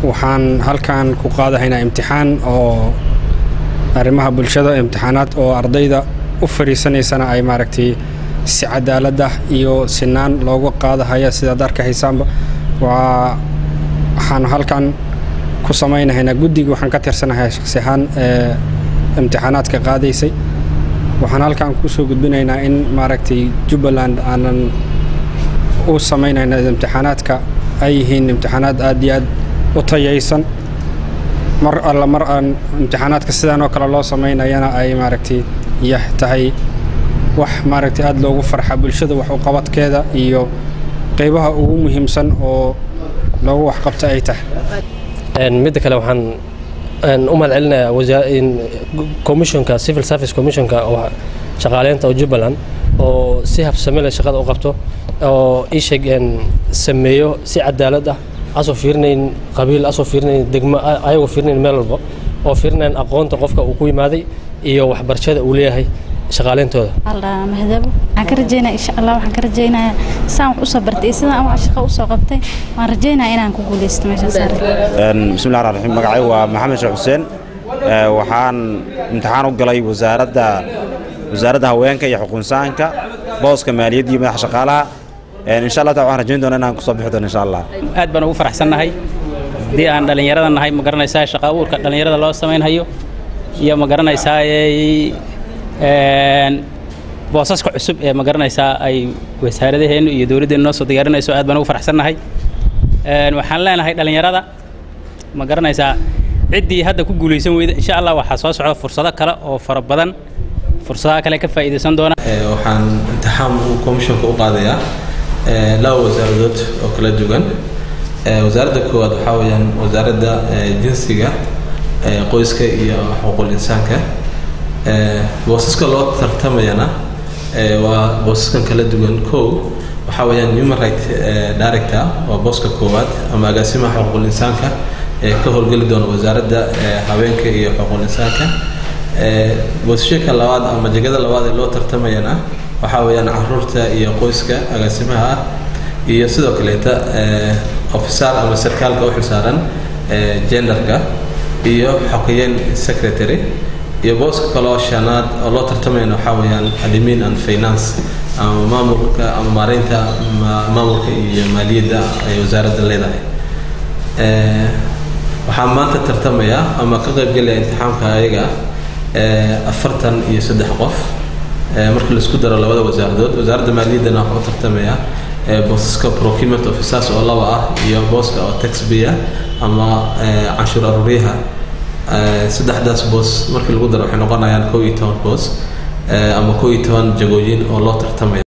Waxaan halkan ku qaadahaynaa imtixaan oo arrimaha bulshada, imtixaanaad oo ardayda u fariisanaysana ay maaragtay si cadaalad ah iyo sinaan loogu qaadahaya. Sidaad arkahaysaanba, waa waxaan halkan ku samaynahaynaa guddiga. Waxaan ka tirsanahay shakhsi ahaan ee imtixaanaadka qaadaysay. Waxaan halkan kusoo gudbinaynaa in maaragtay Jubbaland aanan u samaynayna imtixaanaadka ay yihiin imtixaanaad aad iyo aad u tayaysan. Mar alla mar aan imtixaanaadka sidaan oo kale loo samaynayana ay maaragtay yah tahay wax maaragtay aad loogu farxa, bulshada wax u qabadkeeda iyo qeybaha ugu muhiimsan oo loogu waxqabto ay tahay. Midda kale, waxaan u mahad celinayaa commissionka, Civil Service Commissionka oo shaqaaleynta oo Jubbaland, oo si habsami leh shaqada u qabto oo ii sheeg sameeyo si cadaalad ah, asoo fiirinayn qabiil, asoo fiirinayn degmo, ayagoo fiirinayn meel walba, oo fiirinayn aqoonta qofka uu ku yimaaday iyo waxbarashada uu leeyahay shaqaaleyntooda. Mahadabo waxaan ka rajeynaya, insha Allah, waxaan ka rajeynayaa saan wax usoo bartay iyo sidaan wax shaqo usoo qabtay, waan rajeynayaa inaan ku guuleysto meeshaas. Bismillahi raxmaan raxiim. Magacay waa Maxamed Sheekh Xuseen. Waxaan imtixaan u galay wasaaradda haweenka iyo xuquuqinsaanka, booska maaliyadda iyo madaxa shaqaalaha. Insha Allah taala waxaan rajayn doonaa inaan kusoo bixi doono, insha Allah. Aad baan ugu faraxsannahay haddii aan dhallinyarada nahay, ma garanaysaa, shaqa abuurka dhallinyarada loo samaynhayo iyo, ma garanaysaa, boosaska cusub ee, ma garanaysaa, ay wasaaradaheennu iyo dowladdeennu noo soo diyaarinayso. Aad baan ugu faraxsannahay. Waxaan leenahay dhallinyarada, ma garanaysaa, ciddii hadda ku guulaysan weyda, insha Allah waxaa soo socda fursado kale oo fara badan, fursadaha kale ka faa'iidaysan doona. Waxaan imtixaan uu commissionka u qaadayaa laba wasaaradood oo kala duwan. Wasaaradda koowaad waxaa weeyaan wasaaradda jinsiga, qoyska iyo xuquuqul insaanka. Boosaska loo tartamayana waa boosaskan kala duwan. Kow waxaa weeyaan human right director, waa booska koowaad, ama agaasimaha xuquuqul insaanka ee ka howlgeli doona wasaaradda haweenka iyo xuquuqul insaanka. Boosashinka labaad ama jegada labaad ee loo tartamayana waxaa weeyaan caruurta iyo qoyska agaasimaha ah, iyo sidoo kaleeta officer ama sarkaalka u xilsaaran genderka, iyo xoghayen, secretary. Iyo booska kaloo shanaad oo loo tartamayana waxaa weeyaan admin and finance, ama maamulka ama maareynta maamulka iyo maaliyadda ay wasaaradda leedahay. Waxaa maanta tartamaya ama ka qaybgelaya imtixaamka ayaga 43 qof marka laisku daro labada wasaaradood. Wasaaradda maaliyaddana waxaa u tartamaya boosaska procurement officers oo laba ah iyo booska oo taxpayer ama canshuur aruuryaha. Saddexdaas boos markii lagu daro waxay noqonayaan 11 boos ama 11 jagooyin oo loo tartamaya.